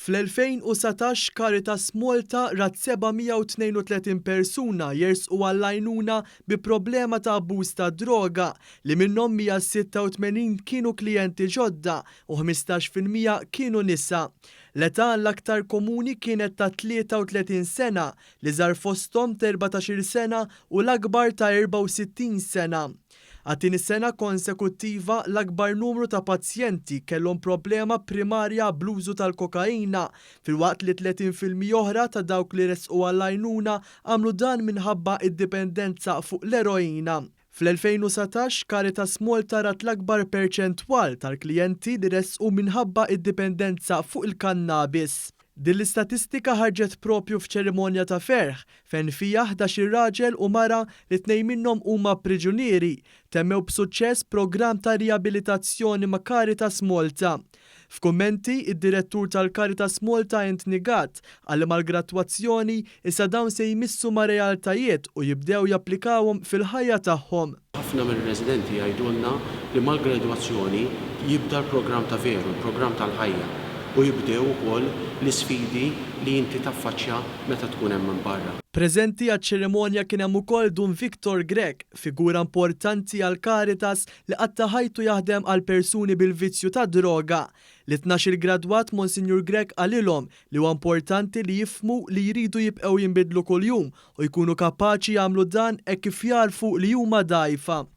Fl-2019 Caritas Malta rat 732 persuna jersqu għall-għajnuna bi problema ta' abbuż ta' droga, li minnhom 186 kienu klijenti ġodda u 15% kienu nisa. L-età l-aktar komuni kienet ta' 33 sena, l-iżgħar fosthom ta' 14-il sena u l-akbar ta' 64 sena. Għat-tieni sena konsekuttiva, l-akbar numru ta' pazjenti kellhom problema primarja bl-użu tal-kokaina, filwaqt li 30% oħra ta' dawk li resqu għall-għajnuna għamlu dan minħabba id-dipendenza fuq l-eroina. Fl-2019, Caritas Malta rat l-akbar perċentwal tal-klijenti li resqu minħabba id-dipendenza fuq il-kannabis. Din l-istatistika ħarġet propju f'ċerimonja ta' ferħ fejn fiha 11 raġel u mara, li tnejn minnhom huma priġunieri, temmew b'suċċess programm ta' riabilitazzjoni ma' Caritas Malta. F'kummenti, id-direttur tal-Caritas Malta Anthony Gatt qal li mal-gradwazzjoni issa dawn se jmissu ma' realtajiet u jibdew japplikawhom fil-ħajja tagħhom. Ħafna mir-residenti jgħidulna li mal-gradwazzjoni jibda l-programm ta' veru, il-programm tal-ħajja, u jibdew ukoll l-isfidi li inti taffaċċja meta tkun hemm minn barra. Preżenti għaċ-ċerimonja kien hemm ukoll Dun Victor Grech, figura importanti għal Caritas li qatta' ħajtu jaħdem għal persuni bil-vizzju tad-droga. Lit-12-il gradwat, Monsinjur Grech qalilhom li huwa importanti li jifhmu li jridu jibqgħu jinbidlu kuljum u jkunu kapaċi jagħmlu dan hekk kif jagħrfu li huma dgħajfa.